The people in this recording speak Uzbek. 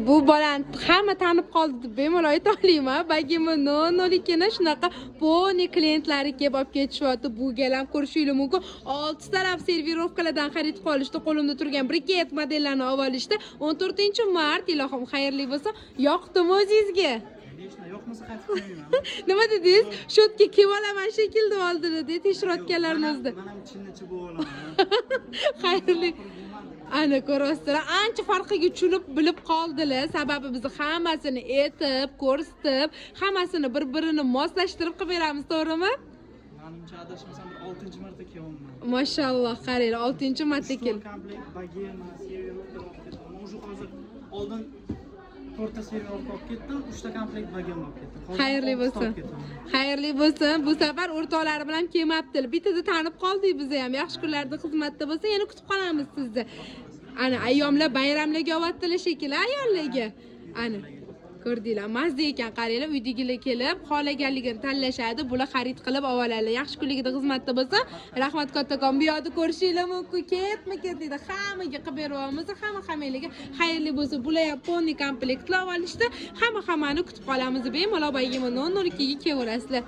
Bu bolani hamma tanib qoldi deb bemalol ayta olaman. Bogema 002 ni shunaqa полный klientlari kelib olib ketishyapti. Bu gal ham ko'rishinglar mumkin. 6 talab сервировка lardan xarid qilib olishdi. Qo'limda turgan briket modellarni olib olishdi. 14-mart, ilohim, xayrli bo'lsin. Yoqdimi o'zingizga? Конечно, yoqmasa qaytib kelmayman. Nima dedingiz? Sho'tga kelib olaman shekilli oldida de tekshirayotganlarni o'zida. Man ham chinnichi bo'lib olaman. Xayrli. Ana, ko'rasizlar, ancha farqiga tushunib, bilib qoldilar. Sababi biz hammasini aytib, ko'rsatib, hammasini bir-birini moslashtirib qilib beramiz, to'g'rimi? Manimcha, adashmasam, bir 6-marta kelyapman. Mashalloh, qaranglar, 6-marta kel. Komplekt Bogema, сервировка olib ketdim. Уже hozir oldin to'rtta сервировка olib ketdim, uchta komplekt Bogema olib ketdim. Hozir Xayrli oltita bo'lsin. olib ketaman. Xayrli bo'lsin. Bu safar o'rtoqlari bilan kelmabdilar. Bittada tanib qoldik biz ham. Yaxshi kunlarda xizmatda bo'lsa, yana kutib qolamiz sizni. Ana, ayyomlar bayramlarga olyaptilar shekilli ayollarga. Ana, ko'rdinglar, mazza ekan, qaranglar, uydagilar kelib xohlaganligini tanlashadi, bular xarid qilib oladi. Yaxshi kunligida xizmatda bo'lsa, rahmat kattakon. Bu yoqda ko'rishinglar mumkin, ketma ketlikda hammaga qilib beryapmiz, hamma hammanglarga xayrli bo'lsin. Bular ham полный komplektlar olishdi. Hamma hammani kutib qolamiz, bemalol Bogema 002 ga kelaverasizlar.